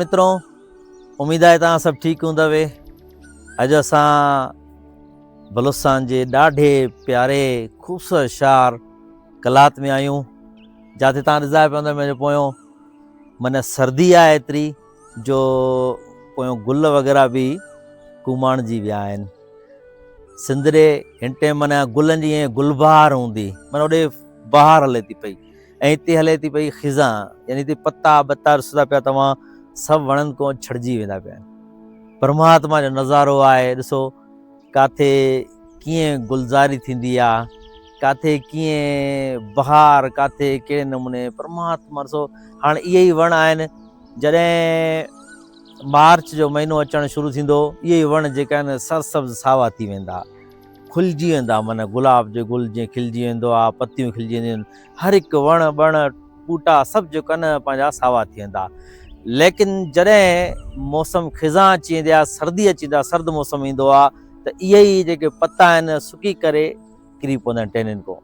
مترو اميد آهي توهان سڀ ٺيڪ هوندوي. اڄ اسان بلوچستان جي ڏاڍي پياري خوبصورت شهر قلات ۾ آهيون جاٿي توهان ڏسندا پيا هوندؤ منهنجو پويون من سردي آهي ايتري جو پويون گل وغيره به ڪوماڻجي ويا آهن. سنڌ ڏي هن ٽيم معنيٰ گلن جي ائين گلبهار هوندي معنيٰ اوڏي بهار هلي ٿي پئي ۽ هتي هلي ٿي پئي خزان يعني هتي پتا ٻتا ڏسندا پيا توهان سڀ وڻن کان ڇڙجي ويندا پيا آهن. پرماتما جو نظارو آهي ڏسو ڪاٿي ڪيئن گلزاري ٿيندي آ ڪاٿي ڪيئن بهار ڪاٿي ڪهڙي نموني پرماتما ڏسو هاڻ اهي ئي وڻ آهن جڏهن مارچ جو مهينو اچڻ شروع ٿيندو، اهي ئي وڻ جيڪي آهن سرسبز ساوا ٿي ويندا، کلجي ويندا، معنيٰ گلاب جو گل جيئن کلجي ويندو آهي، پتيون کلجي وينديون آهن، هر هڪ وڻ ٻڻ ٻوٽا سڀ جيڪو آهن پنهنجا ساوا ٿي ويندا. ليڪن جڏهن موسم خزان اچي ويندي آهي، سردي اچي ويندي آهي، سرد موسم ايندو آهي ته اهي ئي جيڪي پتا آهن سڪي ڪري ڪري پوندا آهن ٽينين کان.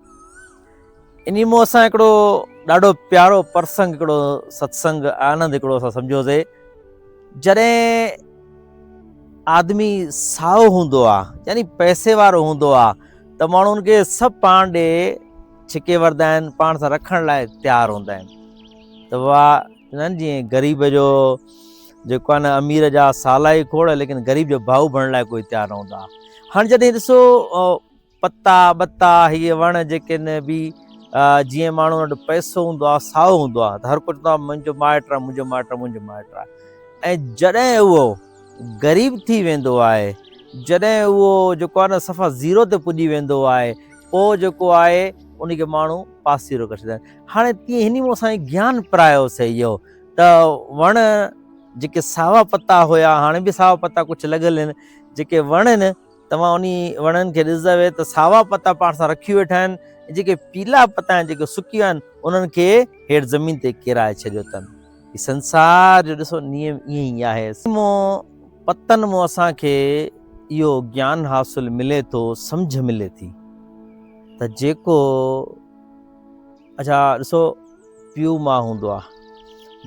انهي مون اسان هڪڙو ڏاڍو پيارو پرسنگ هڪڙو ستسنگ آنند هڪڙو اسان سمجهيوسي جڏهن آدمي سائو هوندو آ يعني پئسي وارو هوندو آ ته ماڻهو ان کي سڀ پاڻ ڏي ڇڪي وردا آهن پاڻ سان رکڻ لاء تيار هوندا آهن ته واهه چوندا آهن جيئن غريب جو جيڪو آهي نه امير جا سالا ئي کوڙ ليڪن غريب جو ڀائو بڻڻ لاء ڪوئي تيار نه هوندو آ هاڻي جڏهن ڏسو پتا ٻتا هي وڻ جيڪي نه به جيئن ماڻهو وٽ پئسو هوندو آهي سائو هوندو آهي ته هر ڪو چوندو آهي منهنجو مائٽ آهي منهنجو مائٽ آهي منهنجو مائٽ آهي ۽ جڏهن اهو غريب ٿي ويندو آهي جڏهن اهو جيڪو آهي نه صفا زيرو تي پڄي ويندو آهي پوء جيڪو آهي ان کي ماڻهو پاسيرو ڪري ڇڏيندا آهن هاڻي تيئن هن مون اسان گيان پرايو سي اهو ته وڻ جيڪي ساوا پتا هيا هاڻي به ساوا پتا ڪجهه لڳل آهن جيڪي وڻ آهن توهان انهي وڻن کي ڏسندؤ ته ساوا پتا پاڻ سان رکي ويٺا آهن ۽ جيڪي پيلا پتا آهن جيڪي سڪي ويا آهن انهن کي هيٺ زمين تي ڪيرائي ڇڏيو اٿن. هي سنسار جو ڏسو نيم ائين ئي آهي. مون پتن مون اسان کي اهو گيان حاصل ملي ٿو سمجهه ملي ٿي ته جيڪو اڇا ڏسو پيء ماء هوندو آ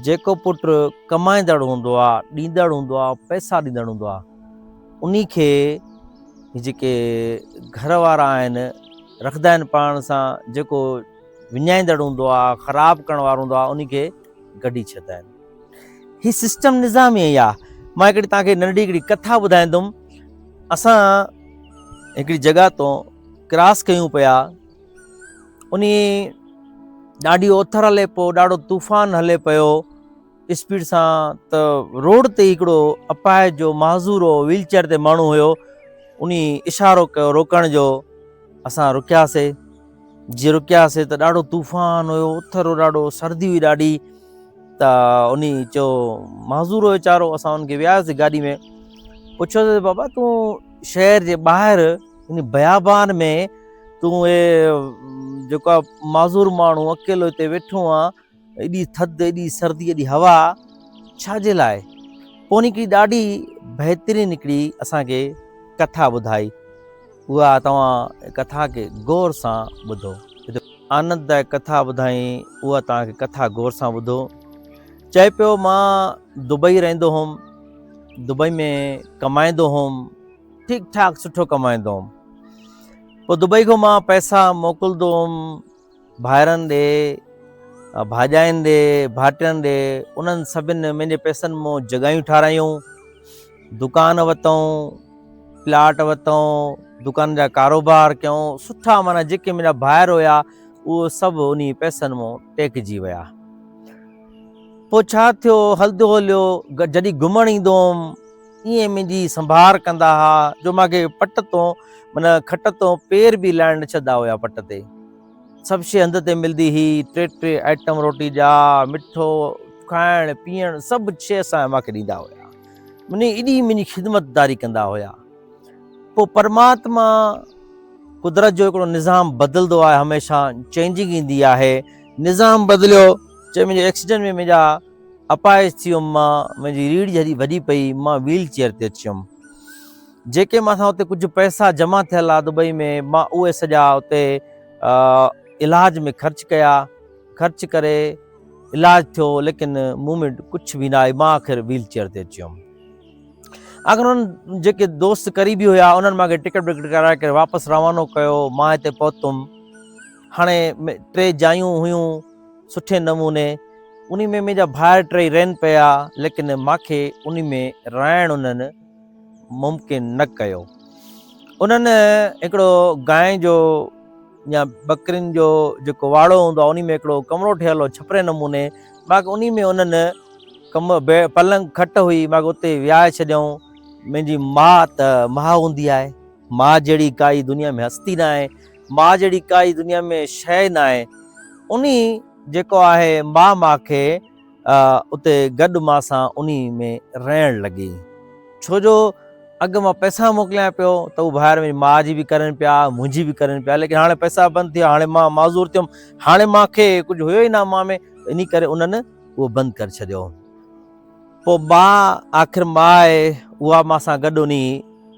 جيڪو پٽ ڪمائيندڙ هوندو آ ڏيندڙ هوندو آ پئسا ڏيندڙ هوندو آ انهي کي جيڪي گهر وارا آهن رکندا آهن پاڻ سان جيڪو وڃائيندڙ هوندو آ خراب ڪرڻ وارو هوندو آ انهي کي گڏي ڇڏندا آهن هي سسٽم نظام ئي آ مان هڪڙي توهان کي ننڍڙي هڪڙي ڪٿا ٻڌائيندم اسان هڪڙي جڳهه تون ڪراس ڪيون پيا انهي ڏاڍي اوٿر هلي پيو ڏاڍو طوفان هلي پيو اسپيڊ سان ته روڊ تي هڪڙو اپاهج جو معذور هو ويل چيئر تي ماڻهو هيو انهي اشارو ڪيو روڪڻ جو اسان رڪياسي جي رڪياسي ته ڏاڍو طوفان هيو اوٿر هو ڏاڍو سردي هئي ڏاڍي ته انهي چيو معذور هو ويچارو اسان ان کي وياسي گاڏي ۾ پڇيوسي بابا تون شهر جي ٻاهر ان بيابان ۾ تون اي جيڪو معذور ماڻهو اڪيلو هتي ويٺو آن ايڏي ٿڌ ايڏي سردي ايڏي هوا ڇا جي لاء؟ پوء هن هڪڙي ڏاڍي بهترين هڪڙي اسان کي ڪٿا ٻڌائي اها توهان ڪٿا کي غور سان ٻڌو. آننددائڪ ڪٿا ٻڌائين اها توهان کي ڪٿا غور سان ٻڌو. چئي پيو مان دبئي رهندو هوم دبئي ۾ ڪمائيندو هوم ٺيڪ ٺاڪ سٺو ڪمائيندو هوم پوء دبئي کان مان پئسا موڪلندو هوم ڀائرن ڏي، ڀاڄاين ڏي، ڀائٽين ڏي، انهن سڀن منهنجي پئسن مون جڳهيون ٺارايون، دڪان ورتائون، پلاٽ ورتائون، دڪان جا ڪاروبار ڪيائون، سٺا معنيٰ جيڪي منهنجا ڀائر هيا اهو سڀ انهي پئسن مون ٽيڪجي ويا. پوء ڇا ٿيو هلندو هليو جڏهن گهمڻ ايندو هوم ائين منهنجي سنڀار ڪندا ها جو مان کي پٽ تون معنيٰ کٽ تون پير به لائڻ نه ڇڏندا هيا پٽ تي. سڀ شيء هنڌ تي ملدي هئي، ٽي ٽي آئٽم روٽي جا، مٺو، کائڻ پيئڻ سڀ شيء سان مان کي ڏيندا هيا. مني ايڏي منهنجي خدمتداري ڪندا هيا. پوء پرماتما قدرت جو هڪڙو نظام بدلدو آهي هميشه چينجنگ ايندي آهي، نظام بدليو چي منهنجي ايڪسيڊنٽ ۾ منهنجا اپاهج ٿي ويم مان، منهنجي ريڙهه جي هڏي ڀڄي پئي، مان ويل چيئر تي اچي ويم. جيڪي مان سان اتي ڪجهه پئسا جمع ٿيل ها دبئي ۾ مان اهي سڄا اتي علاج ۾ خرچ ڪيا، خرچ ڪري علاج ٿيو ليڪن مون ۾ ڪجهه به نه آئي مان آخر ويل چيئر تي اچي ويم. آخر انهن جيڪي دوست قريبي هيا انهن مان کي ٽڪيٽ وڪيٽ ڪرائي ڪري واپس روانو ڪيو مان هتي پهتم. هاڻي ٽي جايون هيون سٺي نموني انهي ۾ منهنجا ڀائر ٽئي رهن پيا ليڪن مان کي انهي ۾ رهڻ انهن ممڪن نه ڪيو. انهن هڪڙو گانء جو يا ٻڪرين جو جيڪو واڙو هوندو آهي انهي ۾ هڪڙو ڪمرو ٺهيل هو ڇپري نموني باقي انهي ۾ انهن ڪم پلنگ کٽ هئي باقي اتي ويهاري ڇڏيائون. منهنجي ماء ته ماء هوندي آهي، ماء جهڙي ڪائي دنيا ۾ هستي نه آهي، ماء جهڙي ڪائي دنيا ۾ شيء نه آهي. انهي جيڪو آهي ماء مان کي اتي گڏ مان سان انهي ۾ رهڻ لڳي. ڇو جو اڳ مان پئسا موڪليان پيو ته هو ڀائر منهنجي ماء جي به ڪرن پيا منهنجي به ڪرن پيا ليڪن هاڻي پئسا بند ٿي ويا هاڻي مان معذور ٿيم هاڻي مان کي ڪجهه هيو ئي نه مان ۾ انهي ڪري انهن اهو بند ڪري ڇڏيو. پوء ماء آخر ماء آهي اها مان سان گڏ انهي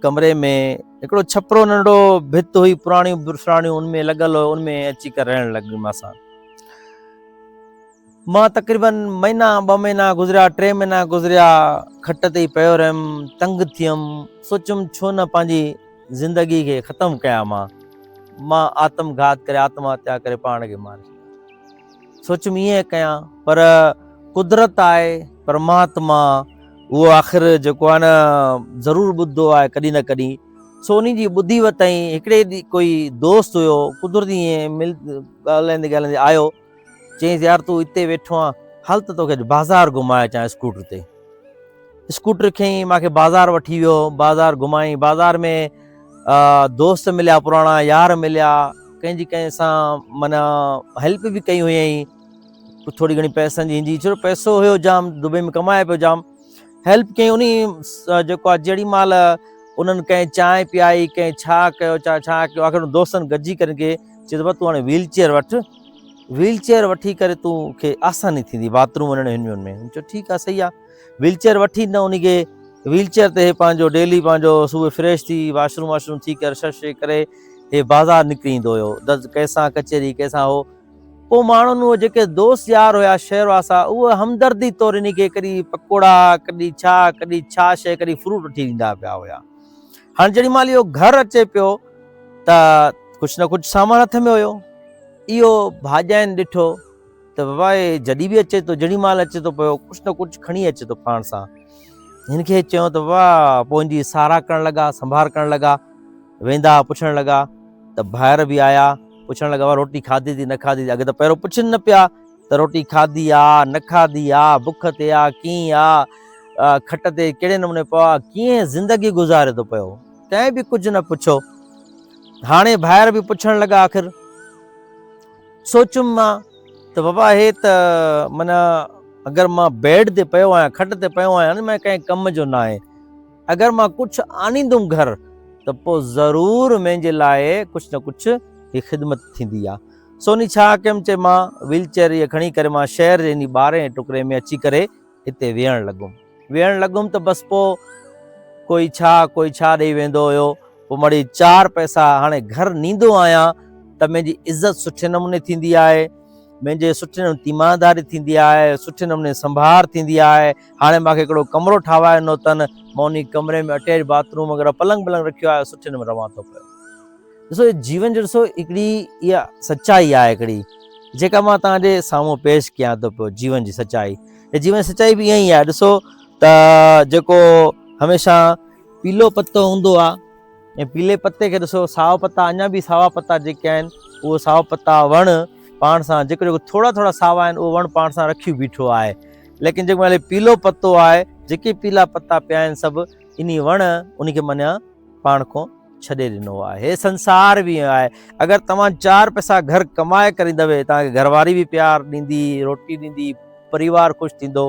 ڪمري ۾ هڪڙو ڇپرو ننڍڙو ڀت هئي پراڻيون برسراڻيون ان ۾ لڳل هيو ان ۾ اچي ڪري رهڻ لڳي مان سان. مان تقريبن مهينا ٻه مهينا گذريا ٽي مهينا گذريا کٽ تي ئي پيو رهيم تنگ ٿيم سوچيم ڇو نه پنهنجي زندگي کي ختم ڪيان مان مان آتم گهات ڪري آتم هتيا ڪري پاڻ کي ماري ڇڏيان سوچيم ائين ڪيان پر قدرت آهي پرماتما اهو آخر جيڪو آهي نه ضرور ٻڌو آهي ڪڏهن نه ڪڏهن سو انهي جي ٻڌي وتائين هڪڙي ڏينهن ڪوئي دوست هيو قدرتي ائين مل ڳالهائيندي ڳالهائيندي آيو چيائينس يار تون اتي ويٺو آن هل ته توکي اڄ بازار گهمائي اچان اسڪوٽر تي. اسڪوٽر کنئي مان کي بازار وٺي ويو بازار گهمائين بازار ۾ دوست مليا پراڻا يار مليا ڪنهن جي ڪنهن سان معنيٰ هيلپ به ڪئي هيائين ٿوري گهڻي پئسن جي هنجي ڇو پئسو هيو جام دبئي ۾ ڪمائي پيو جام هيلپ ڪئي انهي جيڪو آ جهڙي مهل انهن ڪنهن چانهه پيائي ڪنهن ڇا ڪيو ڇا ڇا ڪيو آخر دوستن گڏجي ڪري کي چيو ته تون هاڻي ويل چيئر وٺ ويل چيئر وٺي ڪري تو کي آساني ٿيندي باٿ روم وڃڻ هن ۾ هن چيو ٺيڪ آ صحيح آ ويل چيئر وٺي نه انهي کي ويل چيئر تي هي پنهنجو ڊيلي پنهنجو صبح فريش ٿي واش روم واش روم ٿي ڪري شش ڪري هي بازار نڪري ايندو هيو دز ڪنهن سان ڪچهري ڪنهن سان هو پوء ماڻهن اهي جيڪي دوست يار هيا شهر واسا اهي همدردي طور انهي کي ڪڏهن پڪوڙا ڪڏهن ڇا ڪڏهن ڇا شيء ڪڏهن فروٽ وٺي ڏيندا پيا هيا. هاڻي جيڏي مهل اهو گهر اچي پيو ته ڪجهه نه ڪجهه سامان هٿ ۾ هيو. اهو ڀاڄائين ڏٺو ته بابا هي جڏهن به اچي ٿو جهڙي مهل اچي ٿو پيو ڪجهه نه ڪجهه کڻي اچي ٿو پاڻ سان. هن کي چيو ته بابا پوء هن جي ساراهه ڪرڻ لڳا سنڀار ڪرڻ لڳا. ويندا پڇڻ لڳا ته ڀائر به آيا پڇڻ لڳا روٽي کاڌي ٿي نه کاڌي ٿي اڳ ته پهريون پڇن نه پيا ته روٽي کاڌي آ نه کاڌي آ بک تي آ ڪيئن آ کٽ تي ڪهڙي نموني پيو آ ڪيئن زندگي گذاري ٿو پيو ڪنهن به ڪجهه نه پڇيو هاڻي ڀائر به پڇڻ لڳا آخر سوچيم مان ته بابا هي ته معنيٰ اگر مان بيڊ تي پيو آهيان کٽ تي پيو آهيان مان ڪنهن ڪم جو نه آهي اگر مان ڪجهه آڻيندم گهر ته پوء ضرور منهنجي لاء ڪجهه نه ڪجهه هي خدمت ٿيندي آ. سوني ڇا ڪيم چي مان ويل چيئر هيء کڻي ڪري مان شهر جي انهي ٻارهين ٽڪري ۾ اچي ڪري هتي ويهڻ لڳم. ويهڻ لڳم ته بس پوء ڪوئي ڇا ڪوئي ڇا ڏئي ويندو هيو. پوء مڙئي چار پئسا هاڻي گهر نيندو آهيان ته منهنجي عزت سٺي نموني ٿيندي آهي. منهنجي سٺي نموني تيمارداري ٿيندي آهي، سٺي نموني سنڀار ٿيندي آهي. هاڻي مان کي هڪڙو ڪمرو ٺاهوائي ڏنو اٿن، مان انهي ڪمري ۾ اٽيچ باٿ روم وغيره پلنگ بلنگ رکيو آهي، سٺي نموني رهان ٿو پيو. ڏسو هي جيون جو ڏسو هڪڙي اها سچائي آهي هڪڙي جيڪا مان توهان جي سامهون پيش ڪيان ٿو پيو جيون جي سچائي. هي جيون جي سچائي به ائين ئي آهي ڏسو ته جيڪو هميشه پيلو پتو هوندو آهي ۽ پيلي پتي کي ڏسو سائو پتا اڃا به ساوا پتا جيڪي آهن اهو سائو پتا وڻ پاڻ سان جيڪو جيڪو ٿورا ٿورا ساوا آهن اهو وڻ پاڻ سان رکيو بيٺو آهي ليڪن جيڪو مهل پيلو پتو آهي جيڪي پيلا پتا پيا آهن سڀ انهي وڻ ان کي معنيٰ پاڻ کان ڇڏي ڏنو آهي هي سنسار به ائين آهي اگر توهان چار پئسا گهر ڪمائي ڪري ايندؤ توهان کي گهر واري به پيار ڏيندي روٽي ڏيندي پريوار خوش ٿيندو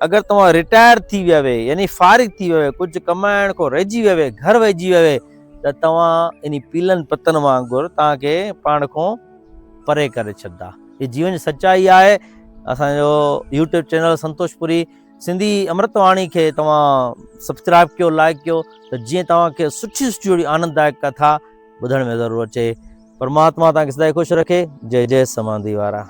اگر توهان رٽائر ٿي ويوي يعني فارغ ٿي ويوي ڪجهه ڪمائڻ کان رهجي ويوي گهر ويهجي ويوي ته توهان انهي پيلن پتن وانگر توهان کي پاڻ کان پري ڪري ڇڏدا. هي جيون جي سچائي آهي. اسان جو يوٽيوب چينل سنتوش پوري سنڌي امرت واڻي کي توهان سبسڪرائب ڪيو لائڪ ڪيو ته جيئن توهان کي سٺي سٺي اهڙي آننددائڪ ڪٿا ٻڌڻ ۾ ضرور اچي. پرماتما توهان کي سدائين خوش رکي. جي جي سمانڌي وارا.